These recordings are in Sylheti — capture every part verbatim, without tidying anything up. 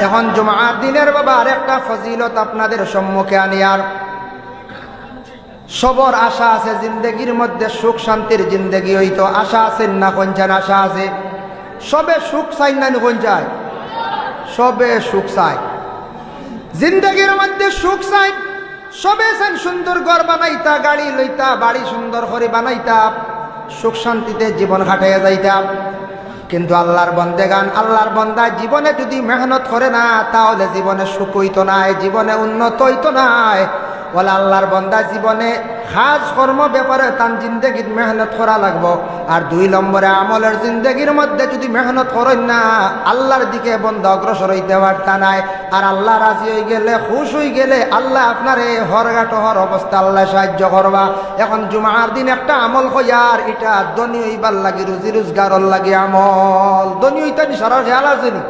এখন জুমার দিনের বাবা আরেকটা ফজিলত আপনাদের সম্মুখে আনিয়ার। সবর আশা আছে জিন্দেগির মধ্যে সুখ শান্তির জিন্দেগি অইতো, আশা আছে না? কইন চাইন আশা আছে? সবে সুখ চাইন না নি? কইন চাইন? সবে সুখ চায়, জিন্দেগির মধ্যে সুখ চাইন। সবে চাইন সুন্দর ঘর বানাইতা, গাড়ি লইতা, বাড়ি সুন্দর করি বানাইতা, সুখ শান্তিতে জীবন কাটাইয়া যাইতা। কিন্তু আল্লাহর বন্দেগান, আল্লাহর বন্দা জীবনে যদি মেহনত করে না, তাহলে জীবনে সুখ অইতো নায়, জীবনে উন্নত অইতো নায়। বলে আল্লাহর বন্দা জীবনে কাজ কর্ম ব্যাপারে তান জিন্দেগিত মেহনত করা লাগবো। আর দুই নম্বরে আমলের জিন্দেগির মধ্যে যদি মেহনত করইন না, আল্লাহর দিকে বন্দা অগ্রসর অইতে পারতা নায়। আর আল্লাহ রাজি অইগেলে, খুশ অইগেলে আল্লাহ আপনারে হর ঘাটো হর অবস্থা আল্লাহ সাহায্য করবা। এখন জুমার দিন একটা আমল কইয়ার, ইটা ধনী অইবার লাগি, রুজি রোজগারর লাগি আমল। ধনী অইতা নি সারার খেয়াল আছে নি?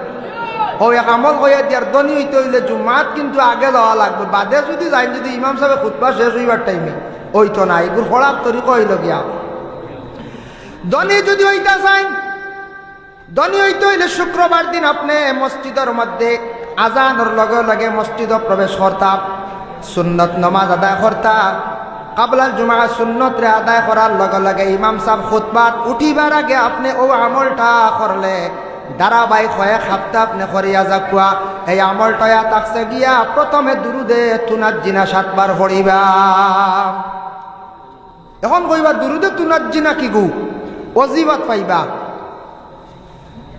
অউ এক আমল কইয়া দিয়ার, ধনী অইতে অইলে জুমাত কিন্তু আগে যাওয়া লাগবো। বাদে যদি যাইন, যদি ইমাম সাবে খুতবা শেষ অইবার টাইমে, অইতো না। ইগুর পড়ার তরিকা অইলো গিয়া, ধনী যদি অইতা চাইন, ধনী অইতে অইলে শুক্রবার দিন আপনে মসজিদর মধ্যে আজানর লগে লগে মসজিদো প্রবেশ করতা, সুন্নত নমাজ আদায় করতা। কাবলাল জুমা সুন্নতরে আদায় করার লগে লগে ইমাম সাব খুতবাত উঠিবার আগে আপনে অউ আমলটা করলে ধারাবাহিক কয়েক হাপ্তা আপনে করিয়া যাউক্কা। এই আমলটা ইয়া থাকছে গিয়া প্রথমে দুরুদে তুনাজ্জিনা সাতবার পড়িবা। এখন কইবা, "দুরুদে তুনাজ্জিনা কিগু? অজিবাত পাইবা।"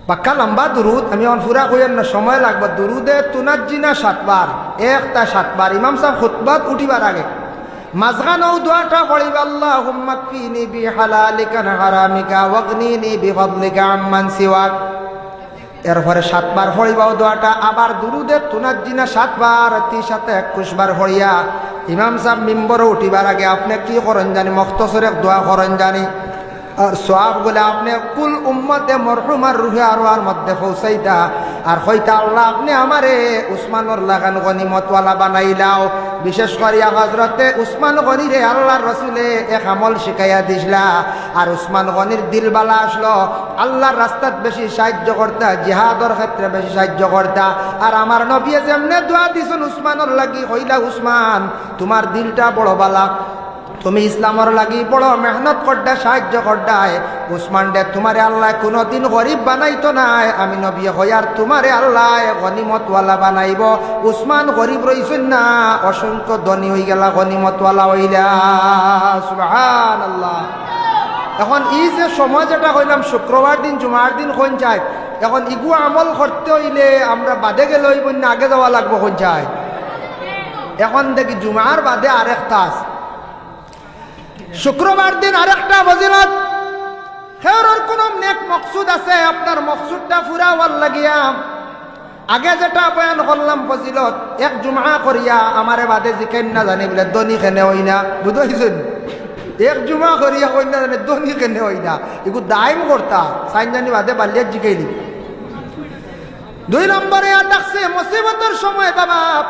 বাক্কা লম্বা দুরুদ, আমি এখন পুরা কইয়ার না, সময় লাগবো। দুরুদে তুনাজ্জিনা সাতবার, একটা সাতবার, ইমাম সাব খুতবাত উঠিবার আগে। মাঝখানো দোয়াটা পড়িবা, "আল্লাহুম্মা কফিনি বিহালালিকা আন হারামিকা ওয়াগনিনি বিফাদলিকা আম্মান সিওয়াক।" এরপরে সাতবার পড়িবা অউ দোয়াটা, আবার দুরুদে তুনাজ্জিনা সাতবার, তিন সাতে একুশ বার পড়িয়া ইমাম সাব মিম্বরো উঠিবার আগে আপনে কি করইন জানি, মখতসর এক দোয়া করইন জানি। আর সওয়াব গুলা আপনে কুল উম্মতে মরহুমার রুহে আরওয়ার মধ্যে পৌঁছাইতা। আর কইতা, "আল্লাহ, আপনে আমারে উসমানর লাখান গনিমতওয়ালা বানাইলাও।" বিশেষ করিয়া হজরতে উসমান গনিরে আল্লাহর রসুলে এক আমল শিখাইয়া দিছলা। আর উসমান গনির দিল বালা আছলো, আল্লাহর রাস্তাত বেশি সাহায্য করতা, জিহাদর ক্ষেত্রে বেশি সাহায্য করতা। আর আমার নবীয়ে যেমনে দোয়া দিছইন উসমানর লাগি, কইলা, "উসমান, তুমার দিলটা বড় বালা, তুমি ইসলামর লাগি বড় মেহনত করডা, সাহায্য করডায়। উসমান রে, তুমারে আল্লায় কুনুদিন গরিব বানাইতো নায়। আমি নবীয়ে কইয়ার তুমারে আল্লায় গনিমতওয়ালা বানাইবো।" উসমান গরিব রইছইন না, অসংখ্য ধনী অইগেলা, গনিমতওয়ালা অইলা। সুবহানাল্লাহ। এখন ই যে সময় যেটা কইলাম, শুক্রবার দিন, জুমার দিন কইন চাইন, এখন ইগু আমল করতে অইলে আমরা বাদে গেলে অইবো না, আগে যাওয়া লাগবো কইন চাইন? এখন দেখি জুমার বাদে আরেকটা আছে। শুক্রবার দিন আরেকটা ফজিলত। কেউরর কুনু নেক মকসুদ আছে, আপনার মকসুদটা পুরা অওয়ার লাগিয়া। আগে যেটা বয়ান করলাম ফজিলত, এক জুমা করিয়া আমারে বাদে জিকাইন না জানি বলে ধনী কেনে অই না, বুঝছইন? এক জুমা করিয়া কইন না জানি ধনী কেনে অই না, ইগু দাইম করতা, চাইন জানি বাদে বালিয়াত জিকাইলি। দুই নম্বরে ইয়া থাকছে মুসিবতর সময় বাবা,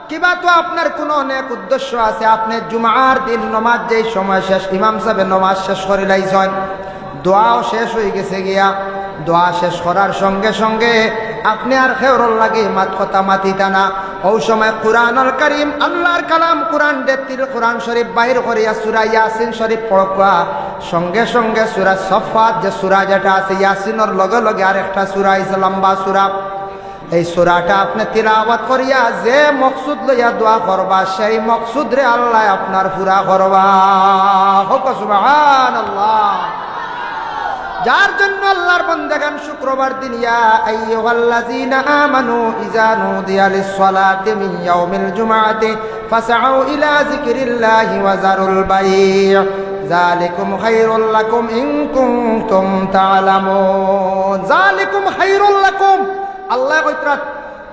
কিবা তো আপনার কুনু নেক উদ্দেশ্য আছে, আপনে জুমার দিন নমাজ যেই সময় শেষ, ইমাম সাবে নমাজ শেষ করিলাইছইন, দোয়াও শেষ অইগেছে গিয়া, দোয়া শেষ করার সঙ্গে সঙ্গে আপনে আর কেউরর লাগি মাত কথা মাতিতা না। অউ সময় কুরআনুল কারীম, আল্লাহর কালাম কুরআন দে তিল-, কুরআন শরীফ বাইর করিয়া সূরা ইয়াসিন শরীফ পড়উক্কা। সঙ্গে সঙ্গে সূরা সফফাত, যে সূরা যেটা আছে ইয়াসিনর লগে লগে আরেকটা সূরা আইছে, লম্বা সূরা। এই সূরাটা আপনে তিলাওয়াত করিয়া যে মকসুদ লইয়া দোয়া করবা, সেই মকসুদরে আল্লায় আপনার পুরা করবা। কউক্কা সুবহানাল্লাহ। যার জন্য আল্লাহর বন্দেগান শুক্রবার দিন, ইয়া আইয়ুহাল্লাযীনা আমানু ইযা নুদিয়া লিস-সালাতি মিন ইয়াউমিল জুমআতি ফাসআউ ইলা যিকরিল্লাহি ওয়া যারুল বাই', যালিকুম খায়রুল লাকুম ইন কুনতুম তা'লামুন। যালিকুম খায়রুল লাকুম। আল্লায় কইতরা,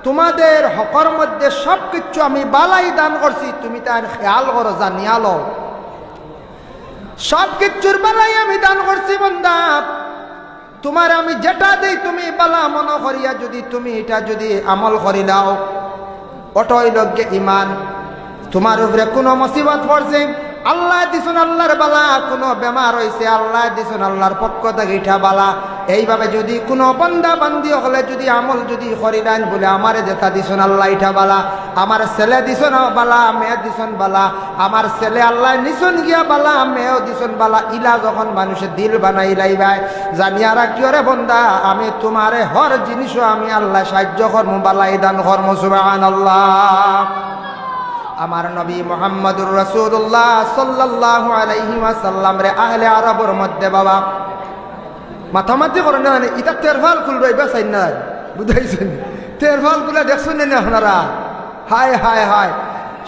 তুমাদের হকর মধ্যে সব কিচ্ছু আমি বালাই দান করছি, তুমি তাইন খেয়াল করো, জানিয়া লও। সব কিচ্ছুর বালাই আমি দান করছি বন্দা। তুমারে আমি যেটা দেই তুমি বালা মনো করিয়া যদি তুমি ইটা যদি আমল করিলাও, অটা অইলো গিয়া ইমান। তুমার উপরে কুনু মুসিবত পড়ছে, আল্লায় দিছইন আল্লার বালা, কুনু বেমার অইছে, আল্লায় দিছইন আল্লার পক্ষ থাকি ইটা বালা। এইভাবে যুদি কুনু বান্দা বান্দি অকলে যুদি আমল যুদি করিলাইন বুলে, আমারে যেটা দিছইন আল্লায় ইটা বালা, আমার ছেলে দিছইন বালা, মেয়ে দিছইন বালা, আমার ছেলে আল্লায় নিছইন গিয়া বালা, মেয়েও দিছইন বালা, ইলা যখন মানষে দিল বানাইলাইবায়, জানিয়া রাখিও রে বন্দা, আমি তুমারে হর জিনিসও আমি আল্লায় সাহায্য করমু, বালাই দান করমু। সুবহানাল্লাহ। আমার নবী মুহাম্মদুর রাসূলুল্লাহ সাল্লাল্লাহু আলাইহি ওয়াসাল্লামরে আহলে আরবর মধ্যে বাবা মাতামাতি করইন না, ইতা তেরফাল কুলরা ইবা চাইন না, বুঝাইছইন? তেরফাল কুলা দেখছইন নি আপনারা? হায়, হায়, হায়।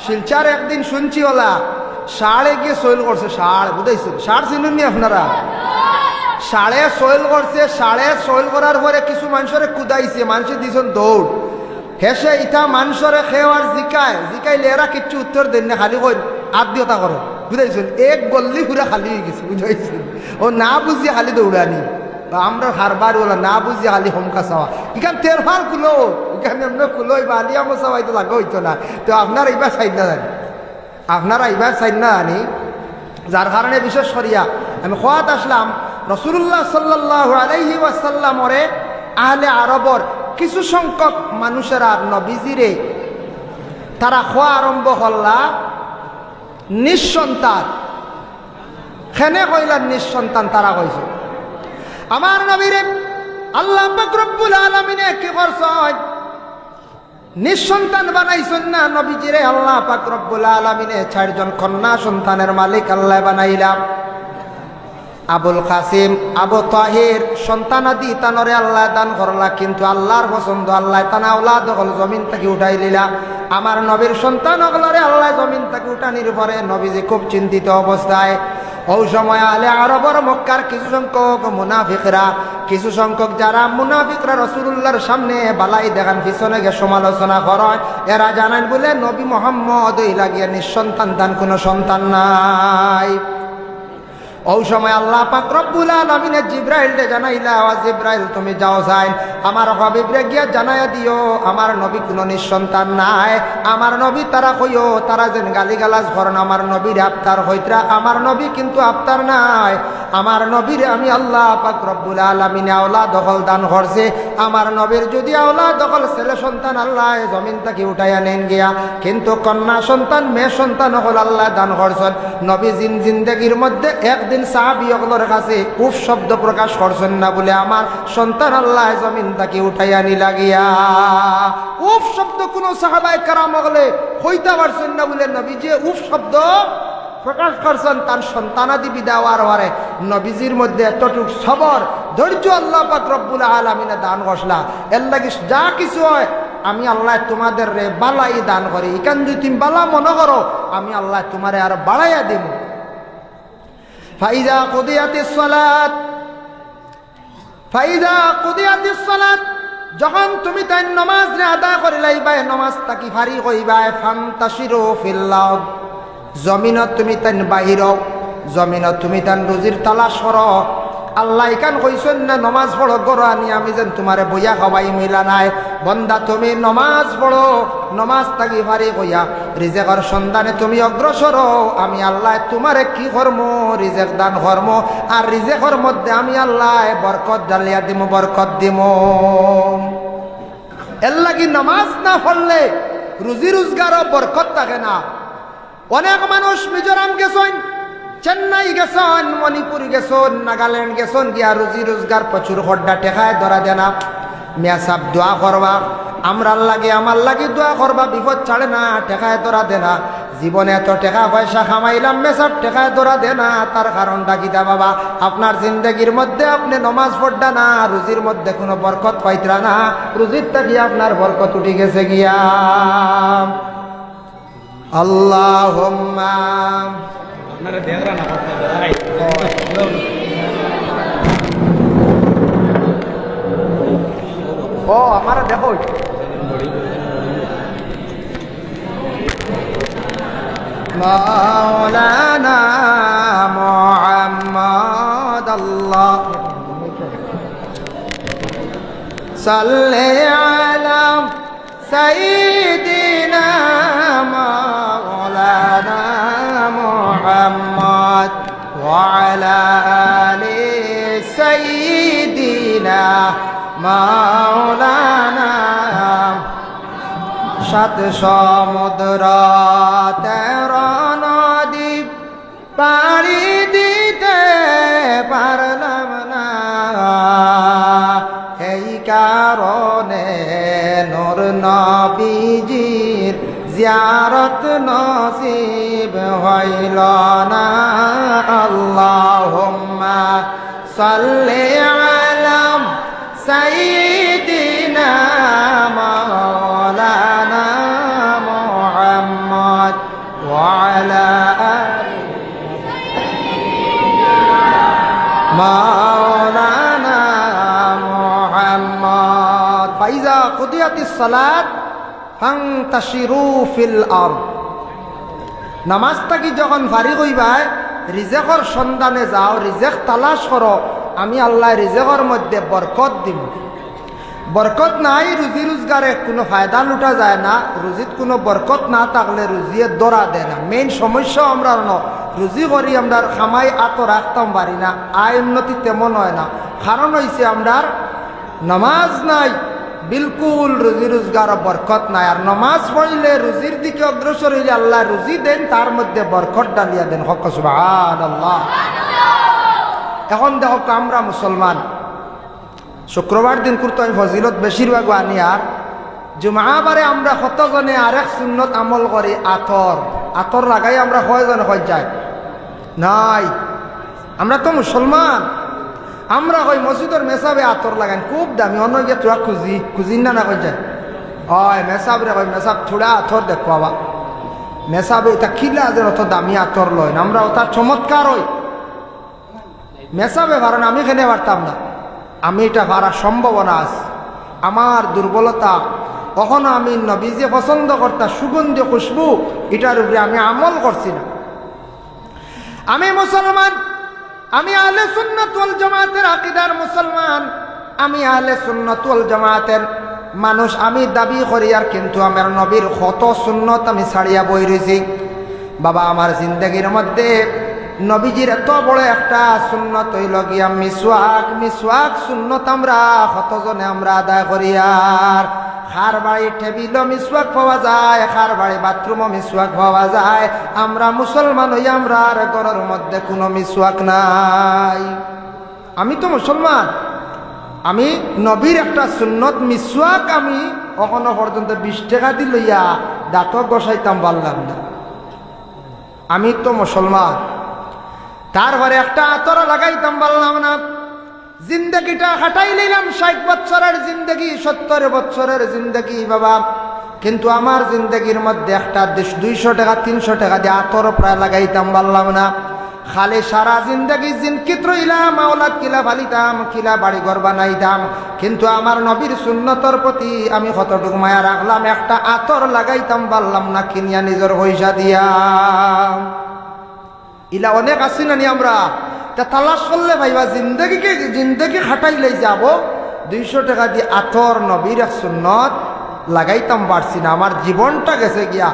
শিলচর একদিন শুনছি ওলা, ষাঁড়ে গিয়া সইল করছে, ষাঁড়, বুঝাইছইন? ষাঁড় চিনইন নি আপনারা? ষাঁড়ে সইল করছে, ষাঁড়ে সইল করার পরে কিছু মানষরে কুদাইছে, মানষে দিছইন দৌড়। হেষে ইতা মানষরে কেউ আর জিকায়, জিকাইলে এরা কিচ্ছু উত্তর দেইন না, খালি কইন, "আত দি অতা করো।" বুঝাইছইন? এক গল্লি পুরা খালি অইগেছে, বুঝাইছইন? ও না বুঝিয়া খালি দৌড়ানি। বা আমরার কারবার ওলা না বুঝিয়া খালি হমকা চাওয়া। ইখান তেরফাল কুলো, ইখান এমনে কুলো, ইবা আলিয়া মোসা অইতো লাগা অইতো না। তে আপনারা ইবা চাইন না জানি। আপনারা ইবা চাইন না জানি। যার কারণে বিশেষ করিয়া আমি কওয়াত আসলাম, রাসূলুল্লাহ সাল্লাল্লাহু আলাইহি ওয়াসাল্লামরে আহলে আরবর কিছু সংখ্যক মানুষেরা নবীজিরে তারা কওয়া আরম্ভ করলা, নিঃসন্তান। কেনে কইলা নিঃসন্তান? তারা কইছে, "আমার নবীরে আল্লাহ পাক রব্বুল আলামিনে কি করছইন? নিঃসন্তান বানাইছইন না।" নবীজিরে আল্লাহ পাক রব্বুল আলামিনে চাইরজন কন্যা সন্তানের মালিক আল্লায় বানাইলা। আবুল কাসিম, আবু তাহির, সন্তানাদি তানরে আল্লায় দান করলা, কিন্তু আল্লার পছন্দ আল্লায় তান আওলাদ অকল জমিন থাকি উঠাইলিলা। আমার নবীর সন্তান অকলরে আল্লায় জমিন থাকি উঠানির পরে নবীজি খুব চিন্তিত অবস্থায়। অউ সময় আহলে আরবর মক্কার কিছু সংখ্যক মুনাফিকরা, কিছু সংখ্যক যারা মুনাফিকরা রাসূলুল্লাহর সামনে বালাই দেখান, পিছনে গিয়া সমালোচনা করইন, এরা জানাইন বুলে নবী মুহাম্মদ অইলা গিয়া নিঃসন্তান, তান কুনু সন্তান নাই। অউ সময় আল্লাহ পাক রব্বুল আলামিনে জিব্রাইলরে জানাইলা, "ও জিব্রাইল, তুমি যাও যাইন, আমার হাবিবরে গিয়া জানাইয়া দিও, আমার নবী কুনু নিঃসন্তান নায়, আমার নবী তারা কইও, তারা যেন গালিগালাজ করইন, আমার নবীরে আফতার কইতরা, আমার নবী কিন্তু আফতার নায়, আমার নবীরে আমি আল্লাহ পাক রব্বুল আলামিনে আওলাদ অকল দান করছি, আমার নবীর যুদি আওলাদ অকল ছেলে সন্তান আল্লায় জমিন থাকি উঠাইয়া নেইন গিয়া, কিন্তু কন্যা সন্তান, মেয়ে সন্তান অকল আল্লায় দান করছইন।" নবী জিন জিন্দেগির মধ্যে একদিন সাহাবী অকলর কাছে উফ শব্দ প্রকাশ করছইন না বুলে, "আমার সন্তান আল্লায় জমিন থাকি উঠাইয়া নিলা গিয়া।" উফ শব্দ কুনু সাহাবায়ে কেরাম অকলে কইতা পারছইন না বুলে নবীজিয়ে উফ শব্দ প্রকাশ করছইন। তান সন্তানাদি বিদায় অওয়ার পরে নবীজির মধ্যে এতটুক সবর, ধৈর্য আল্লাহ পাক রব্বুল আলামিনে দান করছলা। এরলাগি যা কিছু অয়, আমি আল্লায় তুমাদেররে বালাই দান করি। ইখান যুদি তুমি বালা মনো করো, আমি আল্লায় তুমারে আরো বাড়াইয়া দিমু। ফাইজা কুদিয়াতিস সালাত, ফাইজা কুদিয়াতিস সালাত, যখন তুমি তাইন নমাজরে আদায় করিলাইবায়, নমাজ থাকি ফারিগ অইবায়, ফান্তাশিরু ফিল আরদ, জমিনো তুমি তাইন বাহির অও, জমিনো তুমি তাইন রুজির তালাশ করো। আল্লায় ইখান কইছইন না, "নমাজ পড়ো, ঘরো আনি আমি যেন তুমারে বইয়া খাওয়াইমু," ইলা নায়। বন্দা, তুমি নমাজ পড়ো, নমাজ থাকি ফারিগ অইয়া রিজেকর সন্ধানে তুমি অগ্রসর অও, আমি আল্লায় তুমারে কি করমু? রিজেক দান করমু। আর রিজেকর মধ্যে আমি আল্লায় বরকত ঢালিয়া দিমু, বরকত দিমু। এরলাগি নমাজ না পড়লে রুজি রুজগারও বরকত থাকে না। অনেক মানুষ মিজোরাম গেছইন, চেন্নাই গেছইন, মণিপুর গেছইন, নাগাল্যান্ড গেছইন, গিয়া রুজি রুজগার প্রচুর কররা, টেকায় ধরা দেনা। মিয়া সাব দোয়া করবা, আমরার লাগি, আমার লাগি দোয়া করবা, বিপদ ছাড়ে না, টেকায় ধরা দেনা। জীবনে এত টেকা পয়সা কামাইলাম, মিয়া সাব টেকায় ধরা দেনা, তার কারণটা কিতা বাবা? আপনার জিন্দেগির মধ্যে আপনে নমাজ পড়রা না, রুজির মধ্যে কুনু বরকত পাইতরা না, রুজির থাকি আপনার বরকত উঠি গেছে গিয়া। আল্লাহুম্মা। ও, আমারে দেখো। মাওলানা মুহাম্মদ আল্লাহ। সাল্লি আলা سيدنا مولانا محمد وعلى آل سيدنا مولانا। সাত সমুদ্র তেরো নদী পাড়ি দিতে পারলাম না, এই কারণে নূর নবীজির জিয়ারত নসিব হইল না। আল্লাহুম্মা সাল্লি আলা সাইয়্যিদিনা মাওলানা মুহাম্মদ ওয়া আলা আলি মাওলানা মুহাম্মদ। ফাইজা কুদিয়াতিস সালাত ফান্তাশিরু ফিল আরদ। নামাজ থাকি যখন ফারিগ অইবায়, রিজেকর সন্ধানে যাও, রিজেক তালাশ করো, আমি আল্লায় রিজেকর মধ্যে বরকত দিমু। বরকত নাই, রুজি রোজগারে কুনু ফায়দা লুটা যায় না। রুজিত কুনু বরকত না থাকলে রুজিয়ে ধরা দেয় না। মেইন সমস্যা আমরার অনো, রুজি করি, আমরার কামাই আতো রাখতাম পারি না, আয় উন্নতি তেমন অয় না। কারণ অইছে আমরার নামাজ নাই, বিলকুল রুজি রোজগারো বরকত নাই। আর নামাজ পড়লে, রুজির দিকে অগ্রসর অইলে আল্লায় রুজি দেইন, তার মধ্যে বরকত ঢালিয়া দেইন। হক্ক সুবহানাল্লাহ। এখন দেখউক্কা, আমরা মুসলমান, শুক্রবার দিনকুর তো আমি ফজিলত বেশিরভাগ আনি, আর জুমাবারে আমরা কতজনে আরেক সুন্নত আমল করি, আতর। আতর লাগাই আমরা কয়জনে কই যায়? নাই। আমরা তো মুসলমান, আমরা কই মসজিদর মেসাবে আতর লাগাইন, খুব দামি, অনো গিয়া থুড়া খুজি, খুজিন না, না কই যায়? অয় মেসাবরে কই, মেসাব থুড়া আতর দেখো বাবা। মেসাবে ইতা কিলা যেন অত দামি আতর লইন, আমরা অতা চমৎকার অই। মেসাবে পারইন, আমি কেনে পারতাম না? আমি ইটা পারার সম্ভাবনা আছে। আমার দুর্বলতা, অখনো আমি নবীজিয়ে পছন্দ করতা সুগন্ধি খুশবু, ইটার উপরে আমি আমল করছি না। আমি মুসলমান, আমি আহলে সুন্নাত ওয়াল জামাতের আকিদার মুসলমান, আমি আহলে সুন্নাত ওয়াল জামাতের মানুষ, আমি দাবি করি, আর কিন্তু আমার নবীর কত সুন্নত আমি ছাড়িয়া বই রইছি। বাবা, আমার জিন্দেগির মধ্যে নবীজির এত বড় একটা সুন্নত অইল গিয়া মিসওয়াক। মিসওয়াক সুন্নত আমরা কতজনে আমরা আদায় করি? আর কার বাড়ি টেবিলো মিসওয়াক পাওয়া যায়, কার বাড়ি বাথরুমো মিসওয়াক পাওয়া যায়। আমরা মুসলমান অইয়া আমরার ঘরর মধ্যে কুনু মিসওয়াক নাই। আমি তো মুসলমান, আমি নবীর একটা সুন্নত মিসওয়াক আমি অখনো পর্যন্ত বিশ টেকা দি লইয়া দাঁতো ঘষাইতাম পারলাম না। আমি তো মুসলমান, তারপরে একটা আতর লাগাইতাম পারলাম না। জিন্দেগিটা কাটাই লইলাম, ষাইট বছরের জিন্দেগি, সত্তর বছরের জিন্দেগি বাবা, কিন্তু আমার জিন্দেগির মধ্যে একটা দেশ-, দুইশো টেকা, তিনশো টেকা দি আতর প্রায় লাগাইতাম পারলাম না। খালি সারা জিন্দেগি জিনকিত রইলাম, আওলাদ কিলা ফালিতাম, কিলা বাড়ি ঘর বানাইতাম, কিন্তু আমার নবীর সুন্নতর প্রতি আমি কতটুক মায়া রাখলাম, একটা আতর লাগাইতাম পারলাম না কিনিয়া নিজর পয়সা দিয়া। ইলা অনেক আছি না নি আমরা? তে তালাশ করলে পাইবা, জিন্দেগিকে, জিন্দেগি কাটাইলেই যাবো, দুইশো টেকা দি আতর নবীর এক সুন্নত লাগাইতাম পারছি না, আমার জীবনটা গেছে গিয়া।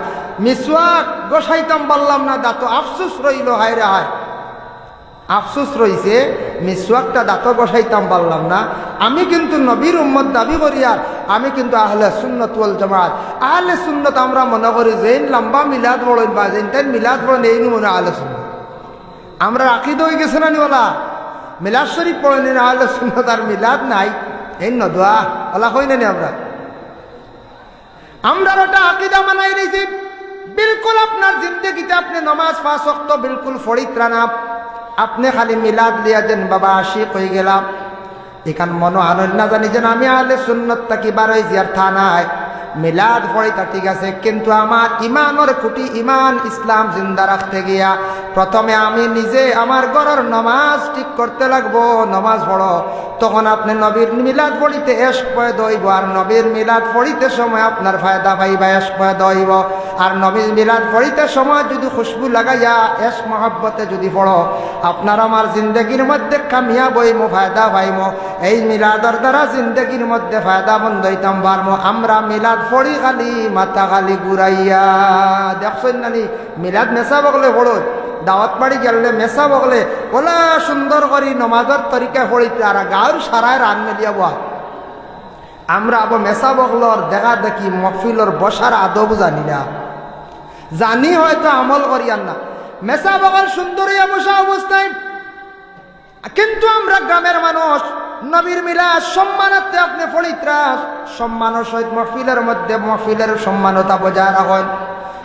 মিসওয়াক ঘষাইতাম পারলাম না, দাঁতো আফসোস রইল, হায় রে হায়। আফসোস রইছে, মিসওয়াকটা দাঁতো ঘষাইতাম পারলাম না। আমি কিন্তু নবীর উম্মত দাবি করি, আর আমি কিন্তু আহলে সুন্নাত ওয়াল জামাত। আহলে সুন্নাত আমরা মনে করি যেইন লম্বা মিলাদ পড়ইন বা যেইন তাইন মিলাদ পড়ইন, এইন মনে আহলে সুন্নাত। আমরার আকিদা অই গেছে না নি ওলা? মিলাদ শরীফ পড়ইন, আহলে সুন্নাত আর মিলাদ নাই, এইন নদোয়া, ওলা কই না নি আমরা? আমরার ওটা আকিদা বানাই নিছি। বিলকুল আপনার জিন্দেগিতে আপনে নমাজ পাঁচ ওয়াক্ত বিলকুল পড়িত্রা না, আপনে খালি মিলাদ লইয়া যেন বাবা আশিক অই গেলা। ইখান মনো আনইন না জানি যেন আমি আহলে সুন্নত থাকি বারইছি, আর তা নায়। মিলাদ পড়িতা ঠিক আছে, কিন্তু আমার ইমানর খুঁটি, ইমান ইসলাম জিন্দা রাখতে গিয়া প্রথমে আমি নিজে আমার ঘরর নমাজ ঠিক করতে লাগবো। নমাজ পড়ো, তখন আপনে নবীর মিলাদ পড়িতে এশক পয়দা অইবো, আর নবীর মিলাদ পড়িতে সময় আপনার ফায়দা পাইবা, এশক পয়দা অইবো। আর নবীর মিলাদ পড়িতে সময় যদি খুশবু লাগাইয়া এশক মহব্বতে যদি পড়ো, আপনার আমার জিন্দেগির মধ্যে কামিয়াব অইমু, ফায়দা পাইমু। এই মিলাদর দ্বারা জিন্দেগির মধ্যে ফায়দামন্দ অইতাম পারমু। আমরা মিলাদ পড়ি খালি মাথা খালি ঘুরাইয়া। দেখছইন না নি, মিলাদ মেসাব অকলে পড়ইন, দাওয়াত বাড়ি গেলে মেসাব অকলে অলা সুন্দর করি নমাজর তরিকা পড়িতরা, আর গাউর সারায় রান মেলিয়া বওয়া। আমরা আবো মেসাব অকলর দেখা দেখি মহফিলর বসার আদব জানি না, জানি হয়তো আমল করিয়ার না। মেসাব অকল সুন্দর অইয়া বসা অবস্থায়, কিন্তু আমরা গ্রামের মানুষ, নবীর মিলাদ সম্মানার্থে আপনে পড়িতরা, সম্মানর সহিত মহফিলর মধ্যে মহফিলর সম্মানতা বজায় রাখইন।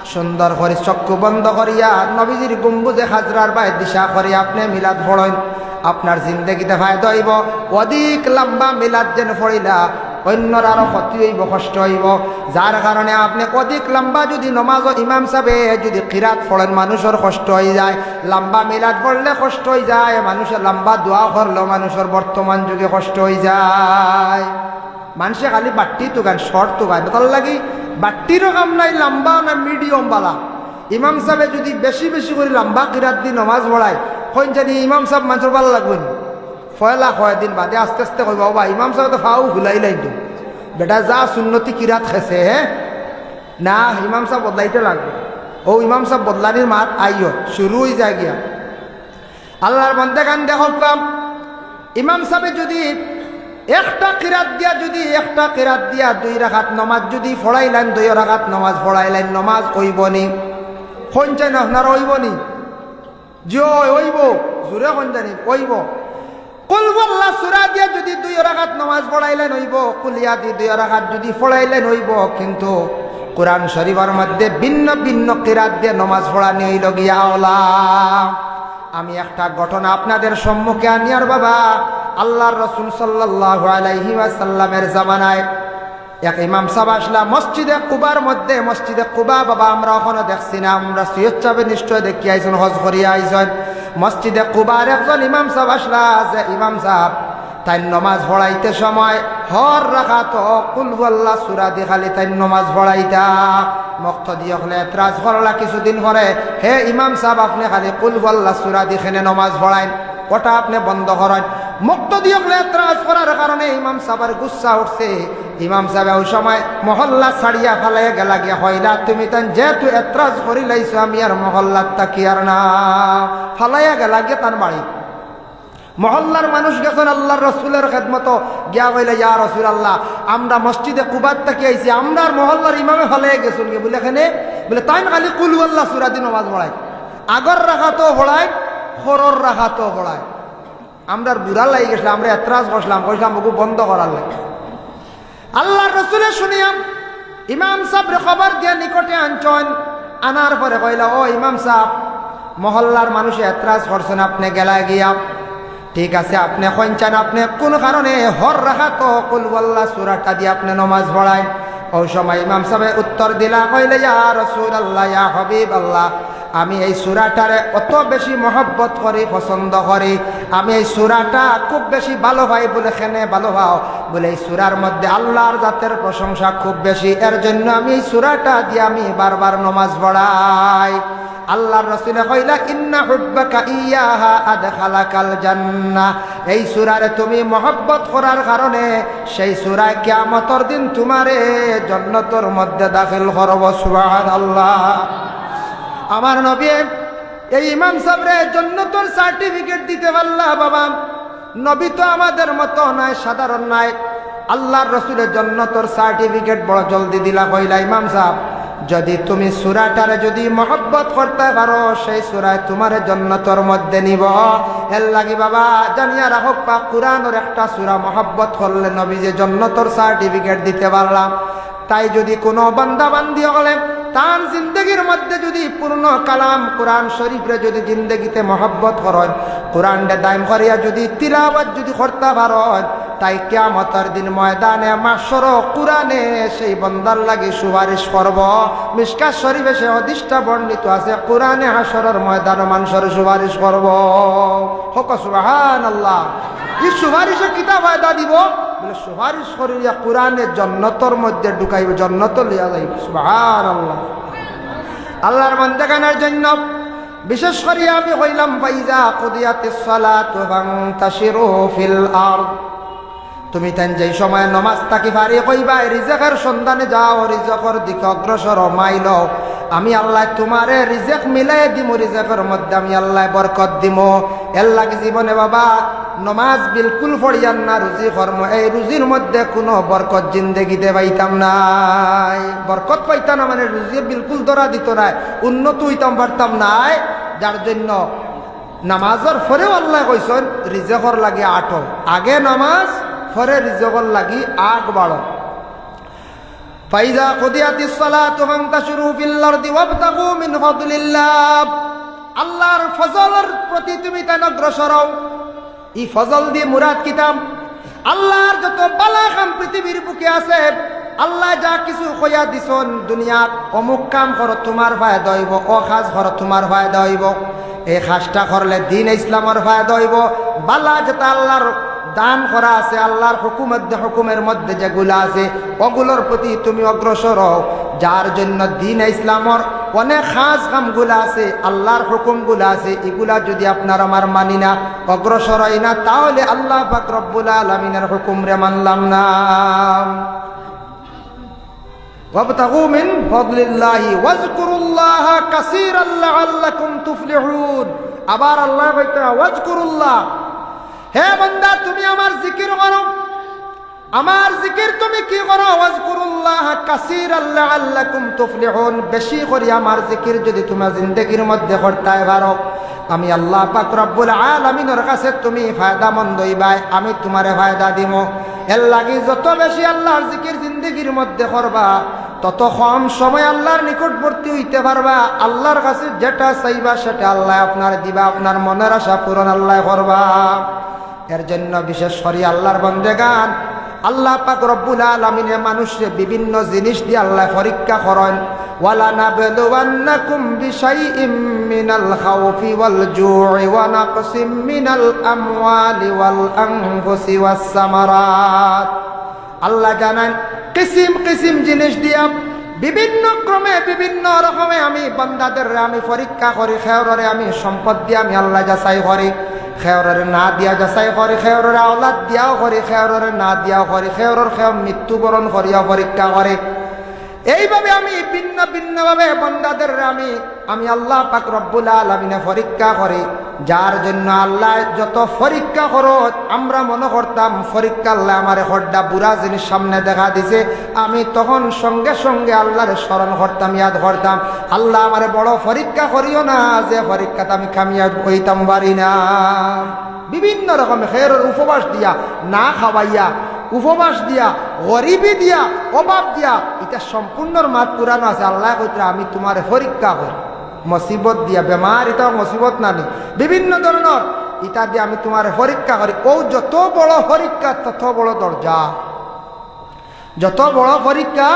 সুন্দর করি চক্ষু বন্ধ করিয়া নবীজির গম্বুজে খাজরার বায় দিশা করি আপনে মিলাদ পড়ইন, আপনার জিন্দেগিতে ফায়দা অইবো। অধিক লম্বা মিলাদ যেন পড়িলা, অইন্যর আরো ক্ষতি অইবো, কষ্ট অইবো। যার কারণে আপনে অধিক লম্বা যদি নমাজো ইমাম সাবে যদি কিরাত পড়ইন, মানুষর কষ্ট অইযায়। লম্বা মিলাদ পড়লে কষ্ট অইযায়, মানুষে লম্বা দোয়া করলেও মানুষর বর্তমান যুগে কষ্ট অইযায়। মানষে খালি বাট্টি তুকাইন, শর্ট তুকাইন, তার লাগি বাট্টিরও কাম নাই, লম্বাও না, মিডিয়াম বালা। ইমাম সাবে যদি বেশি বেশি করি লম্বা কিরাত দি নমাজ পড়ায়, কইন জানি ইমাম সাব মানষর ভালা লাগবো নি? পয়লা কয়দিন বাদে আস্তে আস্তে কইবা, "ওবা, ইমাম সাবে তো ফাও ফুলাইলাইন তো, বেটা যা সুন্নতি কিরাত খেছে, হে?" না, ইমাম সাব বদলাইতে লাগবো। অউ ইমাম সাব বদলানির মাত আইও, শুরু অইযায় গিয়া। আল্লার বন্দেগান দেখউক্কা, ইমাম সাবে যদি একটা কিরাত দিয়া, যদি একটা কিরাত দিয়া দুই রাকাত নমাজ যদি পড়াইলাইন, দুই রাকাত নমাজ পড়াইলাইন, নমাজ অইবো নি? কইন চাইন আপনারা, অইবো নি? জি অয়, অইবো। জুরে কইন জানি, অইবো। কুল হুয়াল্লাহ সূরা দিয়া যদি দুই রাকাত নমাজ পড়াইলাইন অইবো, কুলিয়া দি দুই রাকাত যদি পড়াইলাইন অইবো, কিন্তু কুরআন শরীফর মধ্যে ভিন্ন ভিন্ন কিরাত দিয়া নমাজ পড়ানি অইলো গিয়া আওলা। আমি একটা ঘটনা আপনাদের সম্মুখে আনিয়ার বাবা, আল্লার রসুল সাল্লাল্লাহু আলাইহি ওয়াসাল্লামের জামানায় এক ইমাম সাব আছলা মসজিদে কুবার মধ্যে। মসজিদে কুবা বাবা আমরা অখনো দেখছি না, আমরা সৈয়দ সাবে নিশ্চয় দেখিয়া আইছইন, হজ করিয়া আইছইন। মসজিদে কুবার একজন ইমাম সাব আছলা, যে ইমাম সাব তাইন নমাজ পড়াইতে সময় হর রাকাতো কুল হুয়াল্লাহ সূরা দি খালি তাইন নমাজ পড়াইতা। মুক্তাদি অকলে এতরাজ করলা কিছুদিন পরে, "হে ইমাম সাব, আপনে খালি কুল হুয়াল্লাহ সূরা দি কেনে নমাজ পড়াইন, ওটা আপনে বন্ধ করইন।" মুক্তাদি অকলে এতরাজ করার কারণে ইমাম সাবর গুসা উঠছে। ইমাম সাবে অউ সময় মহল্লা ছাড়িয়া ফালাইয়া গেলা গিয়া, কইলা, "তুমি তাইন যেহেতু এতরাজ করিলাইছো, আমি আর মহল্লাত থাকিয়ার না।" ফালাইয়া গেলা গিয়া তান বাড়ি। মহল্লার মানুষ গেছইন আল্লার রসুলর খেদমতো, গিয়া কইলা, "ইয়া রাসূলুল্লাহ, আমরা মসজিদে কুবাত থাকি আইছি, আমরার মহল্লার ইমামে ফালাইয়া গেছইন গি।" বুলে, "কেনে?" বুলে, "তাইন খালি কুল হুয়াল্লাহ সূরা দি নমাজ পড়াইন, আগর রাকাতো পড়াইন, পরর রাকাতো পড়াইন।" আমরার বুরা লাগি গেছলা, আমরা এতরাজ করছলাম, কইছলাম, "ওগু বন্ধ করার লাগি।" আল্লার রসুলে শুনিয়া ইমাম সাবরে খবর দিয়া নিকটে আনছইন। আনার পরে কইলা, "ও ইমাম সাব, মহল্লার মানুষে এতরাজ করছইন, আপনে গেলা গিয়া। ঠিক আছে, আপনে কইন চাইন, আপনে কুন কারণে হর রাকাতো কুল হুয়াল্লাহ সূরাটা দি আপনে নমাজ পড়াইন?" অউ সময় ইমাম সাবে উত্তর দিলা, কইলা, "ইয়া রাসূলুল্লাহ, ইয়া হাবিবাল্লাহ, আমি এই সূরাটারে অত বেশি মহব্বত করি, পছন্দ করি, আমি এই সূরাটা খুব বেশি ভালো পাই।" বুলে, "কেনে ভালো পাও?" বুলে, "এই সূরার মধ্যে আল্লার জাতের প্রশংসা খুব বেশি, এর জন্য আমি এই সূরাটা দি আমি বারবার নমাজ পড়াই।" আল্লার রসুলে কইলা, "ইন্না হুব্বাকা ইয়াহা আদখালাকাল জান্নাহ।" এই সূরারে তুমি মহব্বত করার কারণে সেই সূরায় কিয়ামতর দিন তুমারে জন্নতর মধ্যে দাখিল করবো। সুবহানাল্লাহ। আমার নবী এই ইমাম সাবরে জন্নতর সার্টিফিকেট দিতে পারলা বাবা। নবী তো আমাদের মতো নায়, সাধারণ নায়। আল্লার রসুলে জন্নতর সার্টিফিকেট বড় জলদি দিলা, কইলা, "ইমাম সাব, যদি তুমি সূরাটারে যদি মহব্বত করতে পারো, সেই সূরায় তুমারে জন্নতর মধ্যে নিবো।" এর লাগি বাবা জানিয়া রাখউক্কা, কুরআনর একটা সূরা মহব্বত করলে নবীজিয়ে জন্নতর সার্টিফিকেট দিতে পারলা। তাই যদি কুনু বান্দা বান্দি অকলে তান জিন্দেগির মধ্যে যদি পূর্ণ কালাম কুরআন শরীফরে যদি জিন্দেগিতে মহব্বত করইন, কুরআনরে দাইম করিয়া যদি তিলাওয়াত যদি করতা পারইন, তাই কিয়ামতর দিন ময়দানে মাহশরো কুরআনে সেই বন্দার লাগি সুপারিশ করবো। মিশকাত শরীফে সে হাদিসটা বর্ণিত আছে, কুরআনে হাশরর ময়দানো মানষর সুপারিশ করবো। কউক্কা সুবহানাল্লাহ। ই সুপারিশে কিতা ফায়দা দিবো? বুলে, সুপারিশ করিয়া কুরআনে জন্নতর মধ্যে ঢুকাইবো, জন্নতো লইয়া যাইবো। সুবহানাল্লাহ। আল্লাহর বান্দাগানর জন্য বিশেষ করি আমি কইলাম, "ফাইজা কুদিয়াতিস সালাতু ফান্তাশিরু ফিল আরদ।" তুমি তাইন যেই সময় নমাজ থাকি ফারিগ অইবায়, রিজেকর সন্ধানে যাও, রিজেকর দিকে অগ্রসর অও, মাইল অও। আমি আল্লায় তুমারে রিজেক মিলাই দিমু, রিজেকর মধ্যে আমি আল্লায় বরকত দিমু। এর লাগি জীবনে বাবা নমাজ বিলকুল পড়িয়ার না, রুজি কর্ম, এই রুজির মধ্যে কুনু বরকত জিন্দেগিতে পাইতাম নায়। বরকত পাইতাম না মানে রুজি বিলকুল ধরা দিত নায়, উন্নত অইতাম পারতাম নায়। যার জন্য নামাজর পরেউ আল্লায় কইছইন, রিজেকর লাগি আটো। আগে নামাজ, পরে রিজেকর লাগি আগ বাড়ো। ফাইজা কুদিয়াতিস সালাতু ফান্তাশিরু ফিল আরদি ওয়াবতাগু মিন ফাদলিল্লাহ। আল্লাহর ফজলর প্রতি তুমি তাইন অগ্রসর অও। ই ফজল দি মুরাদ কিতা? আল্লাহর যত বালা কাম পৃথিবীর বুকে আছে, আল্লায় যা কিছু কইয়া দিছইন দুনিয়াত, অমুক কাম করো তুমার ফায়দা অইবো, অউ কাজ করো তুমার ফায়দা অইবো, এই কাজটা করলে দ্বীন ইসলামর ফায়দা অইবো, বালা যেটা আল্লাহর দান করা আছে, আল্লাহর হুকুম মধ্যে, হুকুমের মধ্যে যেগুলা আছে, অগুলোর প্রতি তুমি অগ্রসর অও। যার জন্য দ্বীন ইসলামর অনেক কাজ কামগুলা আছে, আল্লাহর হুকুমগুলা আছে, ইগুলা যুদি আপনার আমার মানি না, অগ্রসর অই না, তাহলে আল্লাহ পাক রব্বুল আলামিনের হুকুমরে মানলাম না। ওয়াবতাগু মিন ফাদলিল্লাহি ওয়াজকুরুল্লাহা কাসীরান লাআল্লাকুম তুফলিহুন। আবার আল্লায় কইতা, ওয়াজকুরুল্লাহ, হে বান্দা, তুমি আমার জিকির করো, আমার জিকির তুমি কি করো? ওয়াজকুরুল্লাহা কাসীরান লাআল্লাকুম তুফলিহুন। বেশি করি আমার জিকির যুদি তুমার জিন্দেগির মধ্যে করতায় পারো, আমি আল্লাহ পাক রব্বুল আলামিনর কাছে তুমি ফায়দামন্দ অইবায়, আমি তুমারে ফায়দা দিমু। এর লাগি যত বেশি আল্লাহর জিকির জিন্দেগির মধ্যে করবা, তত কম সময় আল্লাহর নিকটবর্তী অইতে পারবা। আল্লাহর কাছে যেটা চাইবা সেটা আল্লায় আপনারে দিবা, আপনার মনের আশা পূরণ আল্লায় করবা। এর জন্য বিশেষ করি আল্লাহর বন্দেগান, আল্লাহ পাক রব্বুল আলামিনে মানুষরে বিভিন্ন জিনিস দি আল্লায় পরীক্ষা করইন। ওয়ালানাবলুওয়ান্নাকুম বিশাইইম মিনাল খাউফি ওয়াল জুই ওয়া নাকসিম মিনাল আমওয়ালি ওয়াল আনফুসি ওয়াস সামারাত। আল্লায় জানাইন, কিসিম কিসিম জিনিস দিয়া বিভিন্ন ক্রমে, বিভিন্ন রকমে আমি বান্দাদেররে আমি পরীক্ষা করি, কেউররে আমি সম্পদ দিয়া আমি আল্লায় যাচাই করি, কেউররে না দিয়া যাচাই করি, কেউররে আওলাদ দিয়াও করি, কেউররে না দিয়াও করি, কেউরর কেউ মৃত্যুবরণ করিয়াও পরীক্ষা করি। এইভাবে আমি ভিন্ন ভিন্নভাবে বান্দাদেররে আমি, আমি আল্লাহ পাক রব্বুল আলামিনে পরীক্ষা করি। যার জন্য আল্লায় যত পরীক্ষা করইন, আমরা মনো করতাম পরীক্ষা আল্লায় আমারে হকটা বুরা জিনিস সামনে দেখা দিছে, আমি তখন সঙ্গে সঙ্গে আল্লাহরে স্মরণ করতাম, ইয়াদ করতাম, আল্লাহ আমারে বড় পরীক্ষা করিও না, যে পরীক্ষাত আমি কামিয়াব অইতাম পারি না। বিভিন্ন রকমে কেউরর উপবাস দিয়া, না খাওয়াইয়া, উপবাস দিয়া, গরিবি দিয়া, অভাব দিয়া, ইতা সম্পূর্ণর মাত কুরআনো আছে। আল্লায় কইতরা, আমি তুমারে পরীক্ষা করি। মুসিবত দিয়া, বেমার, ইতাও মুসিবত না নি? বিভিন্ন ধরনর, ইতা দিয়া আমি তুমারে পরীক্ষা করি। অউ যত বড় পরীক্ষা, তত বড় দরজা। যত বড় পরীক্ষা,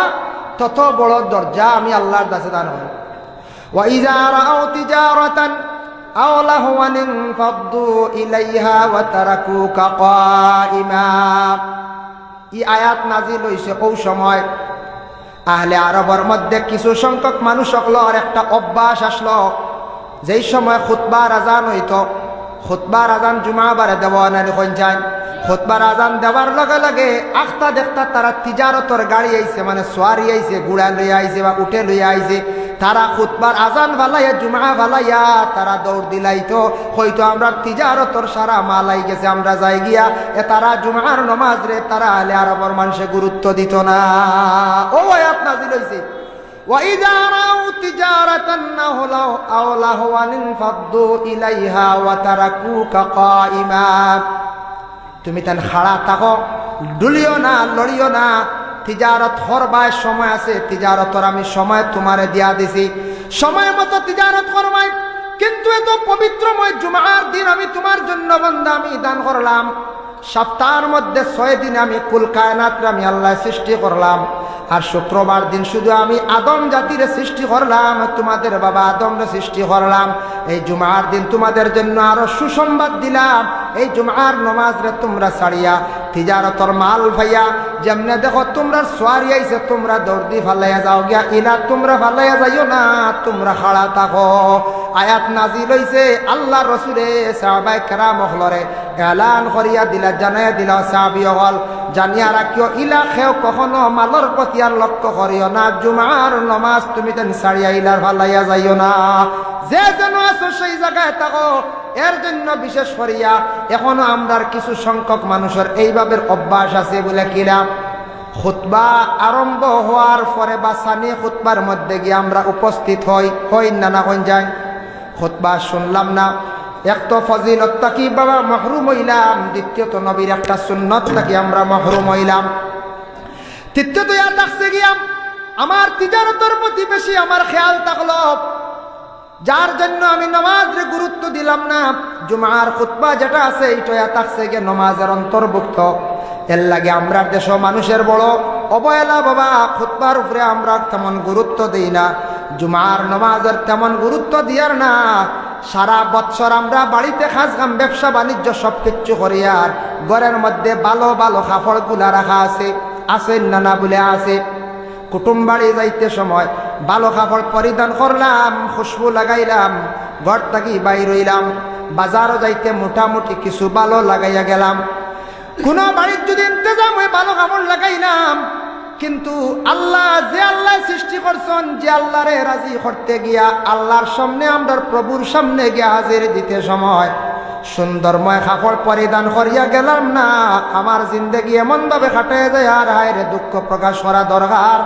তত বড় দরজা আমি আল্লাহর কাছে দান করি। ওয়া ইযা রাআউ তিজারাতান আও লাহওয়ান ইনফাদ্দু ইলাইহা ওয়া তারাকুকা কাইমা। ই আয়াত নাজিল অইছে অউ সময় আহলে আরবর মধ্যে কিছু সংখ্যক মানুষ অকলর একটা অভ্যাস আছলো, যেই সময় খুতবার আজান অইতো, খুতবার আজান জুমা বারে দেওয়া নানি কইন চাইন, খুতবার আজান দেওয়ার লগে লগে আখতা দেখতা তারা তিজারতর গাড়ি আইছে, মানে সোয়ারি আইছে, ঘুড়া লইয়া আইছে বা উটে লইয়া আইছে, তারা খুতবার আজান ফালাইয়া, জুমা ফালাইয়া তারা দৌড় দিলাইতো, কইতো, "আমরার তিজারতর সারা মাল আইগেছে, আমরা যাইগিয়া।" এ তারা জুমার নমাজরে তারা আহলে আরবর মানষে গুরুত্ব দিতো না। অউ আয়াত নাজিল অইছে, "ওয়া ইযা রাআউ তিজারাতান আও লাহওয়ান ইনফাদ্দু ইলাইহা ওয়া তারাকুকা কাইমা।" তুমি তান খাড়া থাকো, ডুলিও না, লড়িও না। তিজারত করবায় সময় আছে, তিজারতর আমি সময় তুমারে দিয়া দিছি, সময় মতো তিজারত করবায়। কিন্তু এত পবিত্রময় জুমার দিন আমি তুমার জন্য বান্দা আমি দান করলাম। সপ্তাহর মধ্যে ছয় দিন আমি কুল কায়নাতরে আমি আল্লায় সৃষ্টি করলাম, আর শুক্রবার দিন শুধু আমি আদম জাতিরে সৃষ্টি করলাম, তুমাদের বাবা আদমরে সৃষ্টি করলাম। এই জুমার দিন তুমাদের জন্য আরো সুসংবাদ দিলাম, এই জুমার নমাজরে তুমরা ছাড়িয়া তিজারতর মাল পাইয়া যেমনে দেখো তুমরার সোয়ারি আইছে, তুমরা দৌড় দি ফালাইয়া যাও গিয়া, ইলা তুমরা ফালাইয়া যাইও না, তুমরা খাড়া থাকো। আয়াত নাজিল অইছে, আল্লার রসুলে সাহাবায়ে কেরাম অকলরে এলান করিয়া দিলা, জানাইয়া দিলা, সাহাবী অকল, জানিয়া রাখিও, ইলা কেউ কখনো মালর প্রতি আর লক্ষ্য করিও না, জুমার নমাজ তুমি যেন ছাড়িয়া ইলার ফালাইয়া যাইও না। যে যেন আছো সেই জাগায় থাকো। এর জন্য বিশেষ করিয়া এখনো আমরার কিছু সংখ্যক মানুষর এইভাবে অভ্যাস আছে বলে কিনা, খুতবা আরম্ভ হওয়ার পরে বা সানি খুতবার মধ্যে গিয়া আমরা উপস্থিত হই, হই না, না হই যায়, খুতবা শুনলাম না। এক তো ফজিলত থাকি বাবা মাহরুম অইলাম, দ্বিতীয়ত নবীর একটা সুন্নত থাকি আমরা মাহরুম অইলাম, তৃতীয়ত ইয়া থাকছে গিয়া আমার তিজারতর প্রতি বেশি আমার খেয়াল থাকলো, যার জন্য আমি নমাজরে গুরুত্ব দিলাম না। জুমার খুতবা যেটা আছে, এইটা ইয়া থাকছে গিয়া নমাজের অন্তর্ভুক্ত। এর লাগি আমরার দেশো মানুষের বড় অবহেলা বাবা, খুতবার উপরে আমরা তেমন গুরুত্ব দেই না, জুমার নমাজের তেমন গুরুত্ব দিয়ার না। সারা বৎসর আমরা বাড়িতে কাজ কাম, ব্যবসা বাণিজ্য সব কিচ্ছু করি, আর ঘরের মধ্যে ভালো ভালো কাপড়গুলা রাখা আছে, আছে না, না বলে আছে। কুটুম বাড়ি যাইতে সময় ভালো কাপড় পরিধান করলাম, খুশবু লাগাইলাম, ঘর থাকি বাইর অইলাম, বাজারও যাইতে মোটামুটি কিছু ভালো লাগাইয়া গেলাম। কোনো বাড়ির যদি ইন্তেজাম হয়, ভালো কাপড় লাগাইলাম, কিন্তু আল্লাহ, যে আল্লাহ সৃষ্টি করছন, যে আল্লাহরে রাজি করতে গিয়া আল্লাহর সামনে, আমরার প্রভুর সামনে গিয়া হাজির দিতে সময় সুন্দরময় কাপড় পরিধান করিয়া গেলাম না, আমার জিন্দেগি এমনভাবে কাটাইয়া যায়, আর হায় রে, দুঃখ প্রকাশ করা দরকার।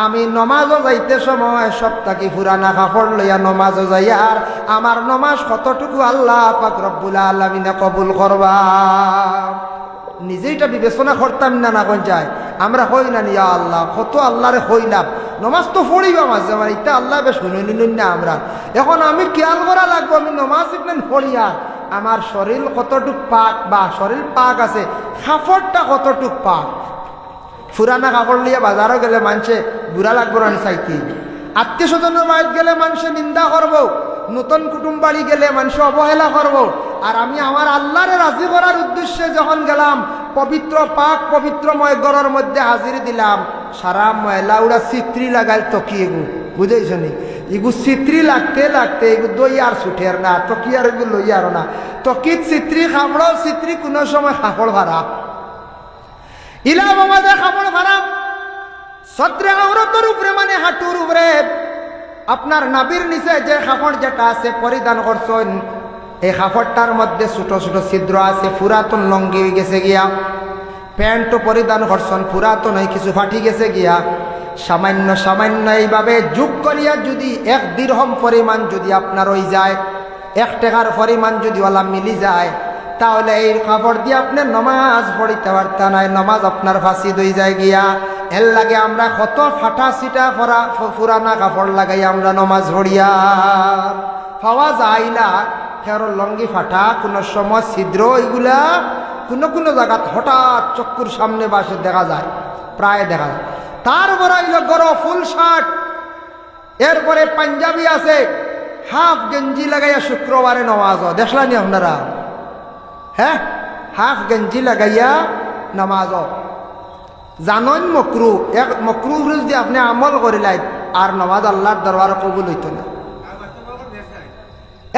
আমি নমাজও যাইতে সময় সব থাকি পুরানা কাপড় লইয়া নমাজও যাই, আর আমার নমাজ কতটুকু আল্লাহ পাক রব্বুল আলামিনে কবুল করবা। নিজে ইটা বিবেচনা করতাম না, না কোন যায়? আমরা কই না নি, "ইয়া আল্লাহ, কত আল্লাহরে কইলাম, নমাজ তো পড়িবা মাঝে মাঝে, ইটা আল্লাহ বেশ হুনইন না আমরা।" এখন আমি খেয়াল করা লাগবো, আমি নমাজ ইখান পড়িয়ার আমার শরীর কতটুক পাক বা শরীর পাক আছে, কাপড়টা কতটুক পাক। পুরানা কাপড় লইয়া বাজারও গেলে মানষে বুরা লাগবো না নি চাইতে। আত্মীয় স্বজনের বাড়িত গেলে মানষে নিন্দা করবো, নতুন কুটুম বাড়ি গেলে মানষে অবহেলা করবো। আর আমি আমার আল্লাহরে রাজি করার উদ্দেশ্যে যখন গেলাম, পবিত্র পাক পবিত্রময় ঘরর মধ্যে হাজির দিলাম, সারা ময়লা উড়া ছিত্রি লাগাইল তকিয়েগু, বুঝাইছো নি? ইগু ছিত্রি লাগতে লাগতে ইগু দই আর ছুটের না, তকিয়ার ইগু লই আর না। তকিত ছিত্রি, কাপড়ও ছিত্রি, কোনো সময় কাপড় ফারা। ইলা বাবা যে কাপড় ফারা, সত্রে আওরতর উপরে মানে হাঁটুর উপরে আপনার নাভির নিচে যে কাপড় যেটা আছে পরিধান করছইন, এই কাপড়টার মধ্যে ছোট ছোট ছিদ্র আছে, পুরাতন লঙ্গি অই গেছে গিয়া, প্যান্টও পরিধান করছইন, পুরাতন অই কিছু ফাটি গেছে গিয়া, সামান্য সামান্য এইভাবে যোগ করিয়া যদি এক দিরহম পরিমাণ যদি আপনার অই যায়, এক টেকার পরিমাণ যদি ওলা মিলি যায়, তাহলে এই কাপড় দিয়া আপনে নমাজ পড়িতা পারতা নায়, নমাজ আপনার ফাসিদ অই যায় গিয়া। এর লাগি আমরা কত ফাটা ছিটা ফরা-, ফ-, পুরানা কাপড় লাগাই আমরা নমাজ পড়িয়ার। পাওয়া যায় না, কেউর লঙ্গি ফাটা, কোনো সময় ছিদ্র, ইগুলা কোনো কোনো জাগাত হঠাৎ চক্ষুর সামনে বাসে দেখা যায়, প্রায় দেখা যায়। তারপরে অইলো গরো ফুল শার্ট, এরপরে পাঞ্জাবি আছে, হাফ গেঞ্জি লাগাইয়া শুক্রবারে নমাজও, দেখলা নি আপনারা? হ্যাঁ, হাফ গেঞ্জি লাগাইয়া নমাজও। জানইন মকরু, এক মকরু উপরে যদি আপনে আমল করিলাইন, আর নমাজ আল্লাহর দরবারে কবুল অইতো না।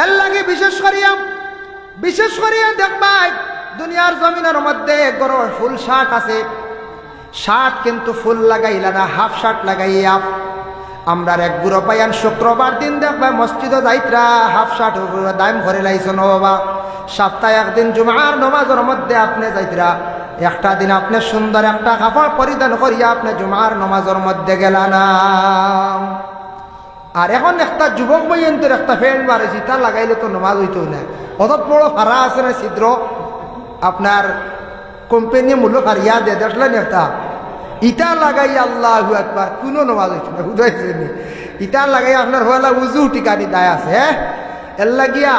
এর লাগি বিশেষ করিয়া, বিশেষ করিয়া দেখবায়, দুনিয়ার জমিনর মধ্যে গরো ফুল শার্ট আছে, শার্ট কিন্তু ফুল লাগাইলা না, হাফ শার্ট লাগাইয়া। আমরার এক গুরু ভাইয়াইন শুক্রবার দিন দেখবায় মসজিদো যাইতরা, হাফ শার্ট উপরে দাইম করিলাইছইন বাবা। সপ্তাহে একদিন জুমার নমাজর মধ্যে আপনে যাইতরা, একটা দিন আপনে সুন্দর একটা কাপড় পরিধান করিয়া আপনে জুমার নমাজর মধ্যে গেলা না। আর এখন একটা যুবক ভাইয়াইন্তর একটা প্যান্ট বার অইছে, ইতা লাগাইলে তো নমাজ অইতো না। অত বড় ফারা আছে না ছিদ্র, আপনার কোম্পানি মূল্য ফারিয়া দে, দেখলা নি একটা? ইতা লাগাই আল্লাহু আকবার, কোনো নমাজ অইতো না, বুঝাইছে নি? ইতা লাগাই আপনার হলা উজু ঠিকানি দায় আছে, হ্যাঁ? এর লাগিয়া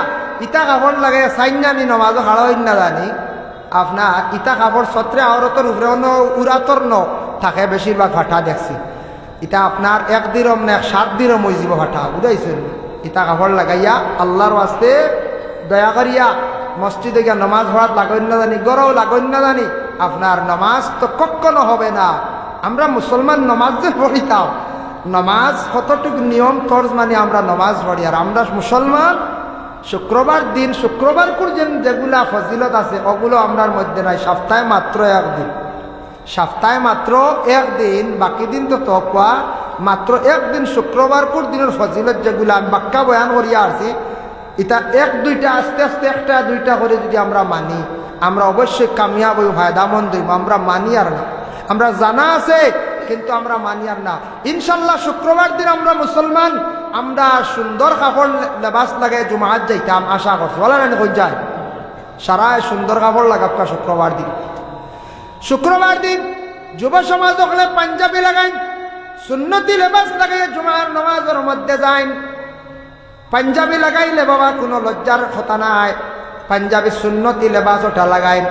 ইতা কাপড় লাগাইয়া চাইন না নি নমাজও খাড়া অইন না জানি। আপনার ইতা কাপড় সত্রে আওরতর উপরে অন্য উরাতর ন থাকে, বেশিরভাগ ফাটা দেখছি। ইতা আপনার এক দিরম না এক সাত দিরম অইযিবো ফাটা, বুঝাইছইন? ইতা কাপড় লাগাইয়া আল্লাহর ওয়াস্তে দয়া করিয়া মসজিদে গিয়া নমাজ পড়াত লাগইন না জানি, গরও লাগইন না জানি, আপনার নমাজ তো কখনো হবে না। আমরা মুসলমান নমাজ যে পড়িতাম, নমাজ কতটুকু নিয়ম তর্জ মানি আমরা নমাজ পড়ি, আর আমরা মুসলমান শুক্রবার দিন, শুক্রবার কুর যেন যেগুলা ফজিলত আছে, ওগুলো আমরার মধ্যে নাই। সপ্তাহে মাত্র একদিন, সপ্তাহে মাত্র একদিন, বাকি দিন তো তকওয়া, মাত্র একদিন শুক্রবার কুর দিনর ফজিলত যেগুলা আমি বাক্কা বয়ান করিয়া আসছি, ইতা এক দুইটা, আস্তে আস্তে একটা দুইটা করে যদি আমরা মানি, আমরা অবশ্যই কামিয়াব হইব, ফায়দামন্দ হইব। আমরা মানি আর না, আমরা জানা আছে, কিন্তু আমরা মানি আর না। ইনশাল্লাহ শুক্রবার দিন আমরা মুসলমান, আমরা সুন্দর কাপড় লে-, লেবাস লাগাই জুমাত যাইতাম আশা করছি, বলা না কই যায়, সারায় সুন্দর কাপড় লাগাবকা শুক্রবার দিন। শুক্রবার দিন যুব সমাজ হকলে পাঞ্জাবি লাগাইন, সুন্নতি লেবাস লাগাইয়া জুমার নমাজর মধ্যে যাইন। পাঞ্জাবি লাগাইলে বাবা কোনো লজ্জার কথা নাই, পাঞ্জাবি সুন্নতি লেবাস ওটা লাগাইন।